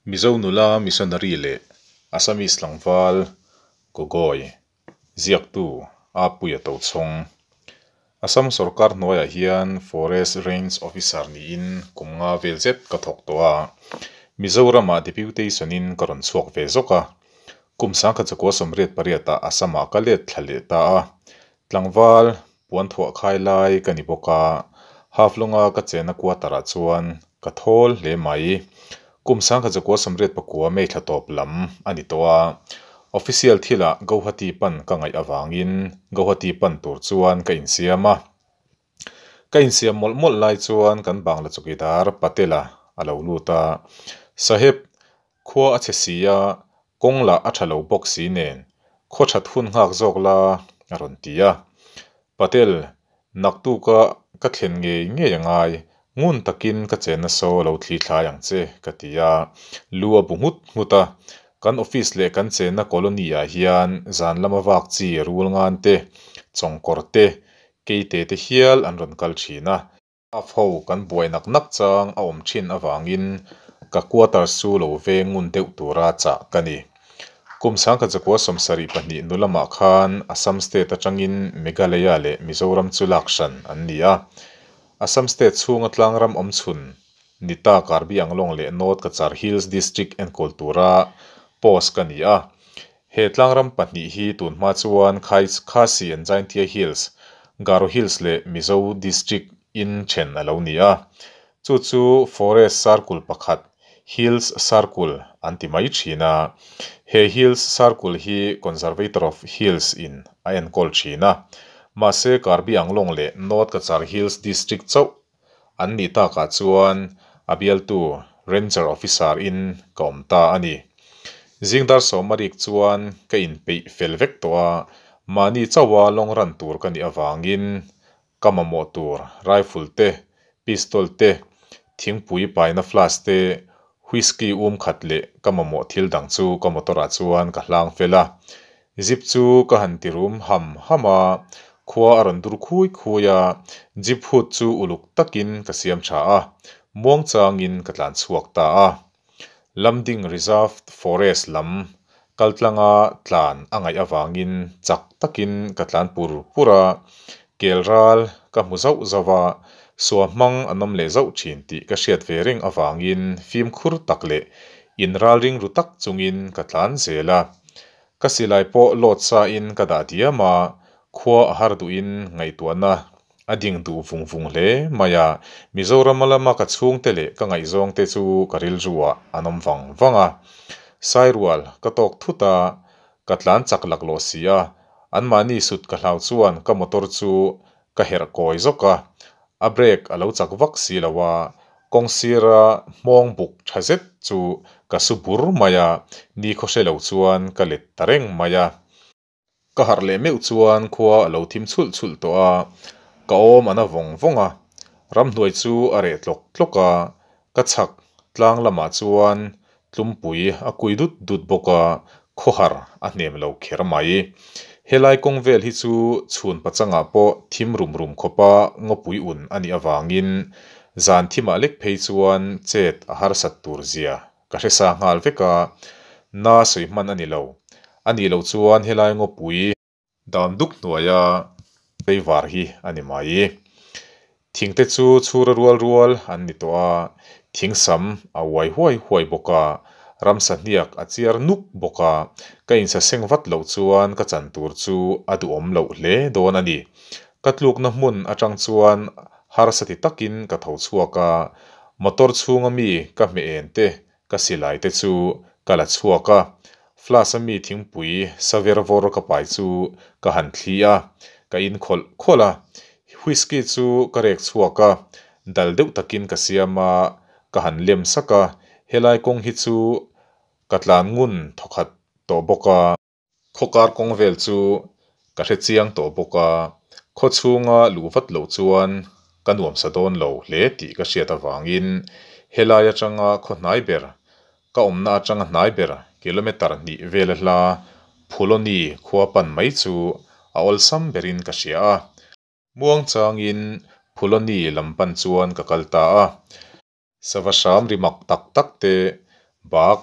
Mizo nula missionary leh Assamese tlangval Gogoi ziaktu Apuia Tochhawng. Assam sorkar hnuaiah hian Forest Range Officer niin kum nga vel zet ka thawk tawh a, Mizoramah deputation-in ka rawn chhuak ve zawk a. Kum 1988 ah Assam-ah ka let thla leh ta a, Tlangval puan thuah khai lai ka ni bawk a, Haflonga ka chenna quarter-ah chuan ka thawl hle mai. Kum 1989 May thla tawp lam a ni tawh a, official thilah Gauhati pan ka ngaih avangin Gauhati pan tur chuan ka insiam a. Ka insiam mawlh mawlh lai chuan kan Bangla chawkidar Patela a lo lut a, Saheb, Khua a chhe si a, kawng lah a tha lo bawk si nen, khaw that hun nghak zawk la, a rawn ti a. Patel, naktuka ka thlen ngei ngei a ngai, ngun takin ka chenna saw lo thli thlai ang che, ka ti a. Lu a bu nghut nghut a, kan office leh kan chenna colony ah hian zan lama vak chi rul ngan te, chawngkawr te, keite te hial an rawn kal thin a. Staff ho kan buai nak nak chang a awm thin avangin ka quarters chu lo veng ngun deuh tura chah ka ni. Kum 1972 nu lamah khan Assam state atangin Meghalaya leh Mizoram chu lak hran an ni a. Assam state chhunga tlangram awm chhun ni ta Karbi Anglong leh North Cachar Hills District enkawl tura post ka ni a. He tlangram pahnih hi tunhma chuan Khasi and Jaintia Hills, Garo Hills leh Mizo District in then a lo ni a. Chu chu Forest Circle pakhat, Hills Circle an ti mai thin a. He Hills Circle hi Conservator of Hills in a enkawl thin a. Mahse Karbi Anglong leh North Cachar Hills District chauh An nih takah chuan a bialtu Ranger Officer in ka awm ta a ni. Zingdar Sawmarik chuan ka inpeih fel vek tawh a, mahni chauha lawng ran tur ka nih avangin ka mamawh tur rifle te, pistol te, thingpui paina flask te, whisky um khat leh ka mamawh thil dang chu ka motor ah chuan ka hlang fel a. Jeep chu ka han ti rum ham ham a, khua a rawn dur khui khui a, jeep hood chu uluk takin ka siam tha a, muangchangin ka tlan chhuak ta a. Lamding Reserved Forest lam kaltlanga tlan a ngaih avangin chak takin ka tlan pur pur a, kel ral ka hmu zauh zauh a, sua hmang an awm leh zauh thin tih ka hriat ve reng avangin fimkhur tak leh inralring ru tak chungin ka tlan zel a. Ka silai pawh load sa in ka dah diam a, khua a har duhin ngaihtuahna a ding duh vung vung hle mai a, Mizoram lama ka chhungte leh ka ngaihzawngte chu ka rilru ah an awm vang vang a. Sairual ka tawk thut a, ka tlan chak laklawh si a, anmahni sut ka hlau chuan ka motor chu ka herh kawi zawk a, a brake a lo chak vak si lo a, kawng sira hmawng buk tha zet chu ka su bur mai a, ni khaw hre lo chuan ka let ta reng mai a. Ka harh leh meuh chuan khua a lo thim chhulh chhulh tawh a, ka awm a na vawng vawng a, ramhnuai chu a reh tlawk tlawk a, ka chhak tlang lamah chuan Tlumpui a kui dut dut bawk a, khawhar a hnem lo kher mai. Helai kawng vel hi chu chhun pachangah pawh thim rum rum khawpa ngawpui un a nih avangin zan thimah lek phei chuan chet a harsat tur zia ka hre sa nghal vek a, na sawi hman a ni lo. A nih loh chuan helai ngawpui. Dan duk hnuaia teivar hi a ni mai. Thingte chu chhura rual rual an ni tawh a, thing sam a uai huai huai bawk a, ramsa hniak a chiar nuk bawk a, ka insaseng vat loh chuan ka chan tur chu a duhawm loh hle dawn a ni. Ka tlukna hmun atang chuan harsa ti takin ka tho chhuak a, motor chhunga mi ka hmeh en te Ka silai te chu ka la chhuak a, flask a mi thingpui sa ver vawr ka pai chu ka han thli a, ka in khawlh khawlh a. Whisky chu ka rek chhuak a, dal deuh takin ka siam a, ka han lem sak a, helai kawng hi chu ka tlan ngun thawkhat tawh bawk a. Khawkar kawng vel chu ka hre chiang tawh bawk a, khaw chhunga luh vat loh chuan ka nuamsa dawn lo hle tih ka hriat avangin helai atanga khaw hnai ber, ka awmna atanga hnai ber kilometre hnih vela hla Phuloni khua pan mai chu a awlsam berin ka hria a. Muang changin Phuloni lam pan chuan ka kal ta a. Sava hram ri mak tak tak te, Bak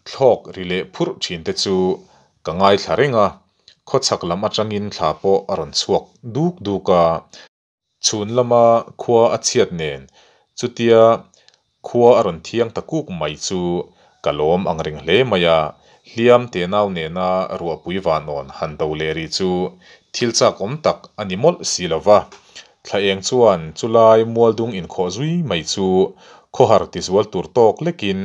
thlawk ri leh phurh thin te chu ka ngaithla reng a, khawchhak lam atangin thla pawh a rawn chhuak duk duk a. Chhun lama khua a chhiat nen chutia khua a rawn thiang ta kuk mai chu ka lawm ang reng hle mai a, hliam tenau nena ruahpui vanawn han do leh rih chu thil chak awm tak a ni mawlh si lo va. Thla eng chuan chulai mualdung inkhawh zui mai chu khawhar tizual tur tawk lekin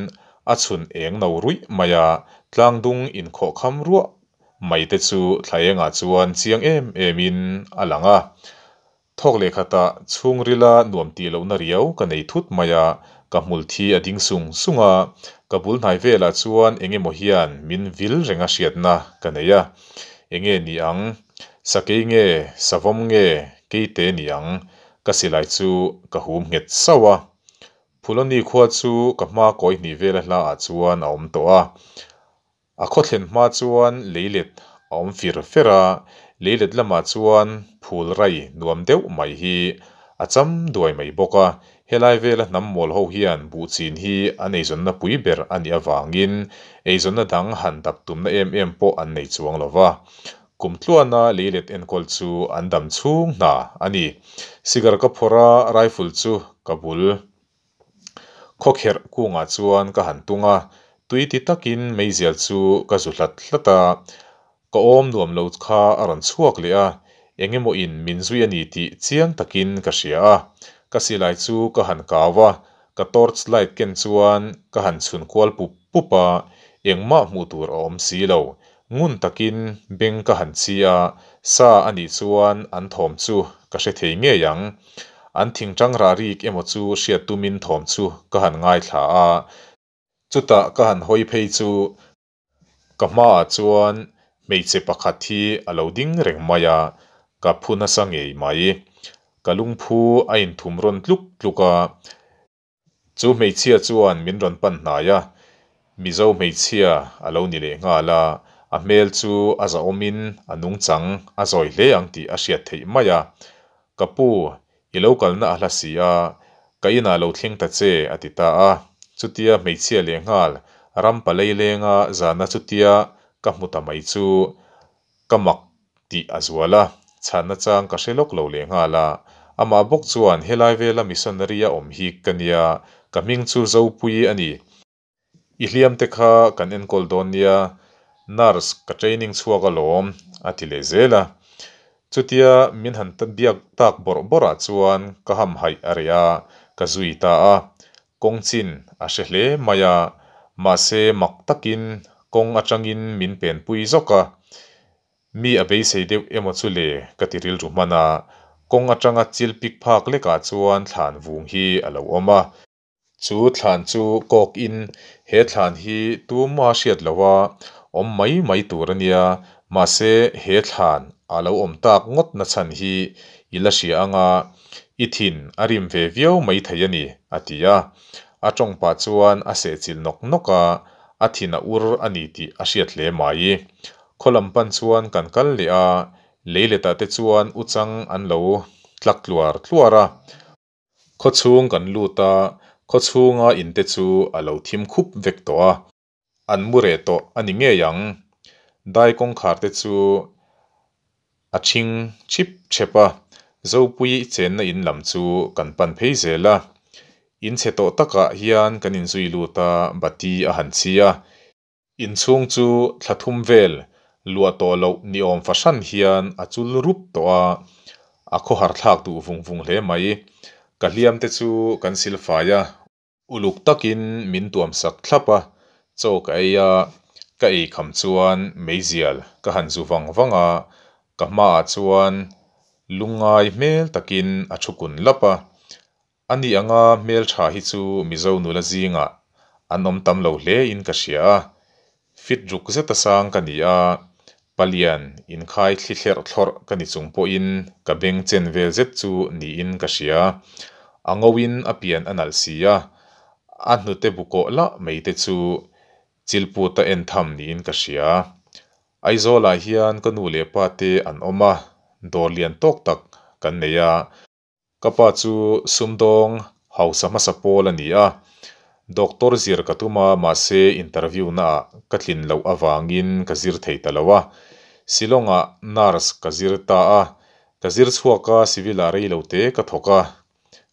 a chhun eng no ruih mai a, tlangdung inkhawh kham ruah mai te chu thla engah chuan chiang em emin a lang a. Thawk leh khatah chhungrila nuam tih lohna riau ka nei thut mai a, ka hmul thi a ding sung sung a, ka bul hnai velah chuan eng emaw hian min vil reng a hriatna ka nei a. Enge ni ang? Sakei nge? Savawm nge? Keite ni ang? Ka silai chu ka hum nghet sauh a. Phuloni khua chu ka hma kawi hnih vela hlaah chuan a awm tawh a. A khawthlen hma chuan leilet a awm fir fer a, leilet lamah chuan phul rai nuam deuh mai hi a cham duai mai bawk a. Helai vela hnam mawl ho hian buhchin hi an eizawnna pui ber a nih avangin eizawnna dang han dap tumna em em pawh an nei chuang lo va. Kum tluana leilet enkawl chu an dam chhung hna a ni. Sigar ka phawrh a, rifle chu ka bul Khawkherh kungah chuan ka han tung a, tui ti takin meizial chu ka zu hlat hlat a, ka awm nuam lo kha a rawn chhuak leh a, eng emaw in min zui a ni tih chiang takin ka hria a, ka silai chu ka han kau a, ka torch light ken chuan ka han chhun kual pup pup a, engmah hmuh tur a awm si lo, ngun takin beng ka han chi a, sa a nih chuan an thawm chu ka hre thei ngei ang. An thingtang rah rik emaw chu hriat tumin thawm chu ka han ngaithla a, chutah ka han hawi phei chu ka hmaah chuan hmeichhe pakhat hi a lo ding reng mai a, ka phu nasa ngei mai. Ka lungphu a inthum rawn tluk tluk a, Chu hmeichhia chuan min rawn pan hnai a, Mizo hmeichhia a lo ni leh nghal a, a hmel chu a zahawmin a nungchang a zawi hle ang tih a hriat theih mai a. Ka pu, i lo kalna a hla si a, ka inah lo thleng ta che a ti ta a. Chutia hmeichhia leh nghal ram palei lenga zana chutia ka hmu ta mai chu Ka mak tih a zual a, chhanna chang ka hre lawk lo leh nghal a. Amah bawk chuan helai vela missionary a awm hi ka nia, ka hming chu Zopui a ni. I hliam te kha kan enkawl dawn nia, nurse ka training chhuak alawm a ti leh zel a. Chutia min han biak tak bawrh bawrh ah chuan ka hamhaih a reh a, ka zui ta a. Kawng chin a hre hle mai a, mahse mak takin kawng atangin min penpui zawk a. Mi a beisei deuh emaw chu le ka ti rilru hman a, kawng atanga chil pik phak lekah chuan thlan vung hi a lo awm a. Chu thlan chu kawk in he thlan hi tuma hriat loh a awm mai mai tur a nia, mahse he thlan a lo awm tak ngawt na chhan hi i la hria anga i thin a rim ve viau mai thei a ni, a ti a. A tawng pah chuan a sehchilh nawk nawk a, a thin a ur a ni tih a hriat hle mai. Khaw lam pan chuan kan kal leh a, leiletah te chuan uchang an lo tlak tluar tluar a. Khaw chhung kan lut a, khaw chhunga in te chu a lo thim khup vek tawh a. An mu reh tawh a ni ngei ang. Dai kawngkhar te chu a ṭhing chip chep a, Zopui chenna in lam chu kan pan phei zel a. In chhe tawh takah hian kan inzui lut a, bati a han chhi a. Inchhung chu thla thum vel luah tawh loh ni awm fahran hian a chul rup tawh a, a khawhar thlak duh vung vung hle mai. Ka hliam te chu kan silfai a. Uluk takin min tuam sak thlap a, chaw ka ei a, ka ei kham chuan meizial ka han zu vang vang a, ka hmaah chuan lungngai hmel takin a thu kun lap a. Ani anga hmeltha hi chu Mizo nula zingah an awm tam lo hle in ka hria a, fit ruk zeta sang ka ni a, palian inkhai thli thlerh thlawrh ka ni chung pawhin ka beng chen vel zet chu niin ka hria. A ngoin a pian a nalh si a, a hnute bu kawh lah mai te chu chilputa en tham niin ka hria. Aizawlah hian ka nu leh pa te an awm a, dawr lian tawk tak kan nei a. Ka pa chu sumdawng hausa hmasa pawl a ni a, Doctor zir ka tum a, mahse interview naah ka tlin loh avangin ka zir thei ta lo a. Shillong-ah nurse ka zir ta a, ka zir chhuak a, civil-ah rei lo te ka thawk a.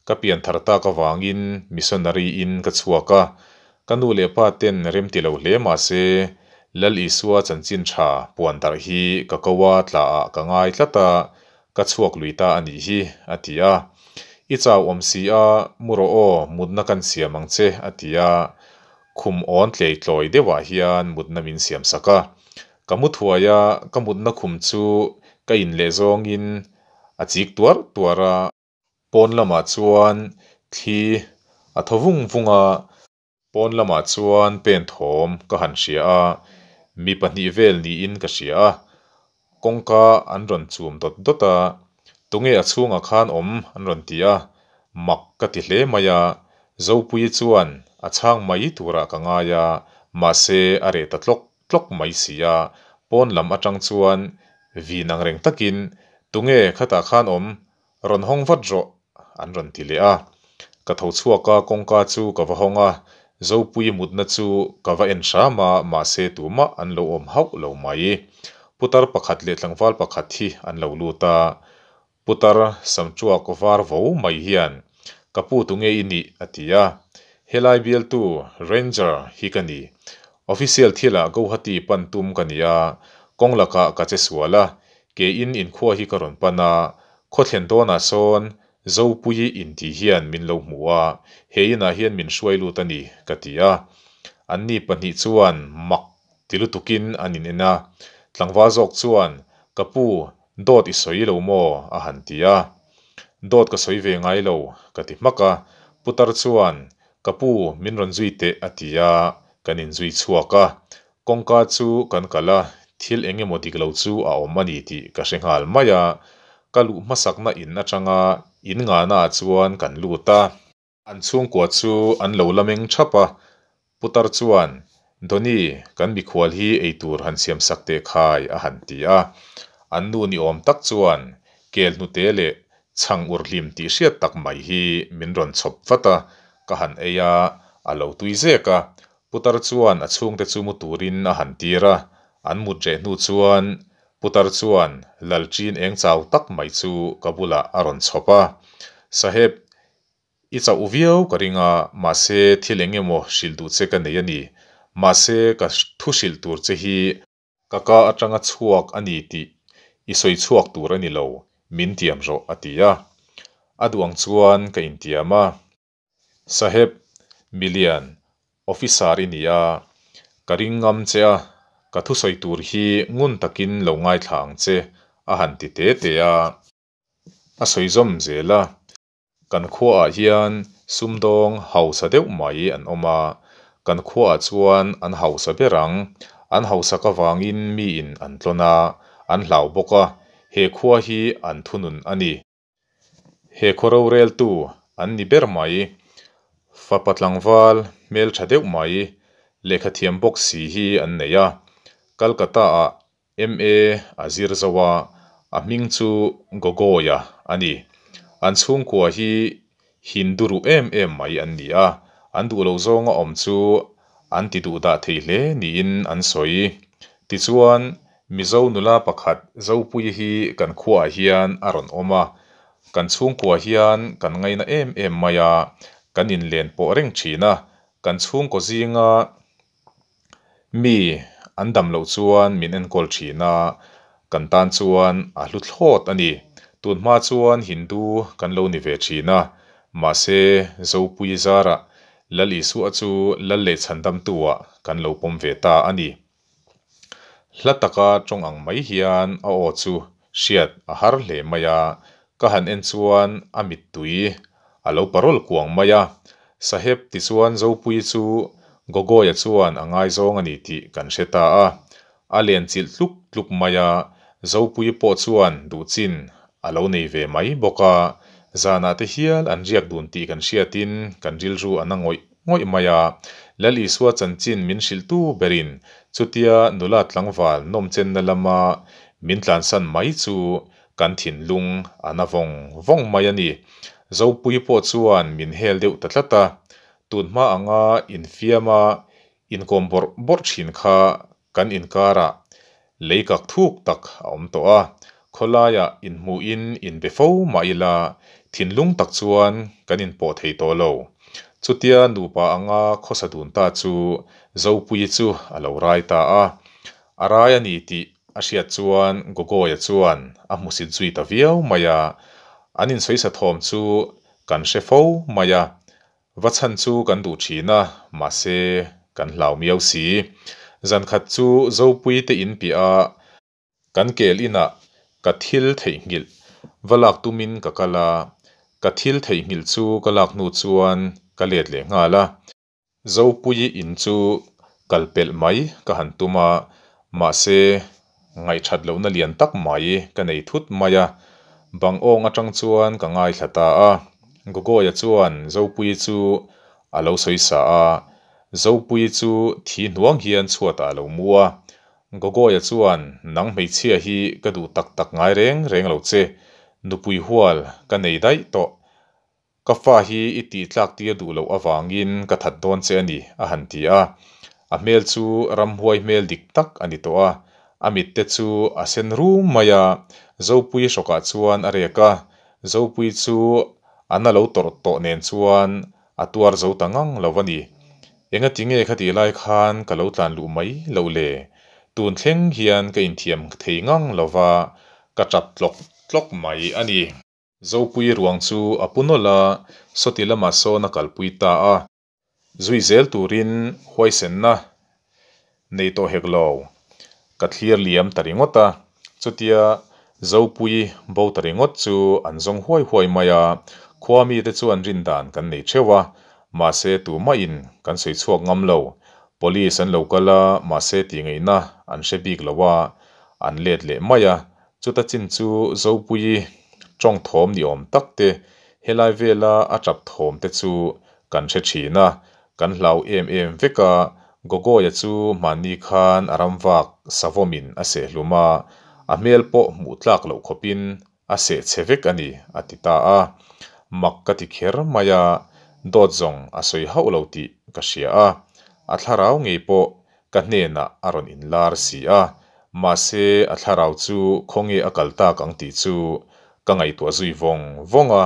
Ka pian thar tak avangin missionary in ka chhuak a, ka nu leh pa ten remti lo hle mahse Lal Isua chanchin tha puan darh hi ka ko a tla ah ka ngai tlat a, ka chhuak lui ta a nih hi, a ti a. I chau awm si a, mu rawh aw, mutna kan siam ang che, a ti a. Khum awn tlei tlawi deuhah hian mutna min siam sak a. Ka mu thuai a, ka mutna khum chu ka in leh zawngin a chik tuarh tuarh a. Pawn lamah chuan thli a thaw vung vung a. Pawn lamah chuan pen thawm ka han hria a, mi pahnih vel niin ka hria a. Kawngka an rawn chum dawt dawt a, Tunge a chhungah khan awm an rawn ti a, mak ka ti hle mai a. Zopuii chuan a chhang mai turah ka ngai a, mahse a reh ta tlawk tlawk mai si a. Pawn lam atang chuan vin ang reng takin, Tunge khatah khan awm? Rawn hawng vat rawh, an rawn ti leh a. Ka tho chhuak a, kawngka chu ka va hawng a, Zopuii mutna chu ka va en hram a, mahse tumah an lo awm hauh lo mai. Putar pakhat leh tlangval pakhat hi an lo lut a, Putar Samchuak var vo mai hian, Ka pu tunge i nih? a ti a. Helai bialtu Ranger hi ka ni. Official thilah Guwahati pan tum ka ni a, kawng lakah ka che sual a, Keiin inkhua hi ka rawn pan a, khawthlen dawnah sawn Zopuii intih hian min lo hmu a, he inah hian min hruai lut a ni, ka ti a. Anni pahnih chuan mak ti lutukin an in en a, tlangval zawk chuan, Ka pu, dawt i sawi lo maw? a han ti a. Dawt ka sawi ve ngai lo, ka ti hmak a. Putar chuan, Ka pu, min rawn zui teh, a ti a, kan inzui chhuak a. Kawngka chu kan kal a, thil eng emaw dik lo chu a awm a ni tih ka hre nghal mai a. Ka luh hmasakna in atanga in ngahna ah chuan kan lut a. An chhungkua chu an lo la meng thap a, Putar chuan, Donny, kan mikhual hi eitur han siam sak teh khai a han ti a. An nu ni awm tak chuan kel hnute leh chhang ur hlim tih hriat tak mai hi min rawn chhawp vat a, ka han ei a, a lo tui zek a. Putar chuan a chhungte chu mu turin a han tir a, an mut reh hnu chuan Putar chuan Lalṭin eng chau tak mai chu ka bulah a rawn chhawp a. Saheb, i chauh viau ka ring a, mahse thil eng emaw hrilh duh che ka nei a ni. Mahse ka thu hrilh tur che hi ka ka atanga chhuak a ni tih i sawi chhuak tur a ni lo, min tiam rawh a ti a. A duh ang chuan ka intiam a. Saheb, milian, officer i ni a, ka ring ngam che a, ka thusawi tur hi ngun takin lo ngaithla ang che, a han ti te te a. A sawi zawm zel a, kan khuaah hian sumdawng hausa deuh mai an awm a, kan khuaah chuan an hausa ber ang, an hausak avangin miin an tlawn a, an hlau bawk a, he khua hi an thunun a ni. He khaw roreltu an ni ber mai. Fapa tlangval hmeltha deuh mai, lehkha thiam bawk si hi an nei a. Calcutta-ah MA a zir zo a, a hming chu Gogoi-a a ni. An chhungkua hi Hindu ruh em em mai an ni a, an duh loh zawnga awm chu an ti duh dah thei hle niin an sawi. Tichuan, Mizo nula pakhat Zopuii hi kan khuaah hian a rawn awm a, kan chhungkua hian kan ngaina em em mai a, kan inlen pawh reng thin a, kan chhungkaw zinga Mi an dam loh chuan min enkawl thin a, kan tan chuan a hlu thlawt a ni. Tun hma chuan Hindu kan lo ni ve thin a, mahse Zopui zarah Lal Isua chu Lal leh Chhandamtu-ah kan lo pawm ve ta a ni. Hla taka tawng ang mai hian a aw chu hriat a har hle mai a, ka han en chuan a mittui a lo parawl kuang mai a. Saheb tichuan Zopuii chu Gogoi-a chuan a ngaizawng a ni tih kan hre ta a. A len chilh tluk tluk mai a, Zopuii pawh chuan duhchin a lo nei ve mai bawk a. Zanah te hial an riak dun tih kan hriatin kan rilru a na ngawih ngawih mai a. Lal Isua chanchin min hrilhtu berin chutia nula tlangval nawmchenna lama min tlansan mai chu kan thinlung a na vawng vawng mai a ni. Zopuii pawh chuan min hel deuh ta tlat a. Tunhma anga infiama inkawm bawrh bawrh thin kha kan inkarah lei kak thuk tak a awm tawh a, khawlaiah inhmuhin inbe fo mah ila thinlung tak chuan kan inpawh thei tawh lo. Chutia nupa anga khawsa dun ta chu Zopuii chu a lo rai ta a. A rai a ni tih a hriat chuan Gogoi-a chuan a hmusit zui ta viau mai a, an insawi thawm chu kan hre fo mai a, va chhan chu kan duh thin a, mahse kan hlau miau si. Zan khat chu Zopuii te in piah a kan kel inah ka thil theihnghilh va lak tumin ka kal a, ka thil theihnghilh chu ka lak hnu chuan ka let leh nghal a. Zopuii in chu kal pelh mai ka han tum a, mahse ngaihthat lohna lian tak mai ka nei thut mai a, bang awng atang chuan ka ngaithla ta a. Gogoi-a chuan Zopuii chu a lo sawi sa a, Zopuii chu thi hnuang hian chhuatah a lo mu a. Gogoi-a chuan, Nang hmeichhia hi ka duh tak tak ngai reng reng lo che, nupui hual ka nei daih tawh. Ka fa hi i tih tlak tir duh loh avangin ka that dawn che a ni, a han ti a. A hmel chu ramhuai hmel dik tak a ni tawh a, a mit te chu a sen rum mai a. Zopuii hrawkah chuan a rek a, Zopuii chu a na lo tawrh tawh nen chuan a tuar zo ta ngang lo a ni. Engati nge khatih lai khan ka lo tlan luh mai loh le? Tun thleng hian ka inthiam thei ngang lo va, ka tap tlawk tlawk mai a ni. Zopuii ruang chu a pu nawlh a, sawti lamah sawn a kalpui ta a. Zui zel turin huaisenna nei tawh hek lo, ka thlir liam ta ringawt a. Chutia Zopuii bo ta ringawt chu an zawng huai huai mai a, khua mite chuan rindan kan nei theuh a, mahse tumahin kan sawi chhuak ngam lo. Police an lo kal a, mahse tihngaihna an hre bik lo a, an let leh mai a. Chuta chin chu Zopuii tawng thawm ni awm tak te, helai vela a tap thawm te chu kan hre thin a, kan hlau em em vek a, Gogoi-a chu mahni khan a ram vak savawmin a seh hlum a, a hmel pawh hmuh tlak loh khawpin a seh chhe vek a ni, a ti ta a. Mak ka ti kher mai a, dawt zawng a sawi hauh lo tih ka hria a, a thlarau ngei pawh ka hnenah a rawn inlar si a, mahse a thlarau chu khawnge a kal tak ang tih chu ka ngaihtuah zui vawng vawng a.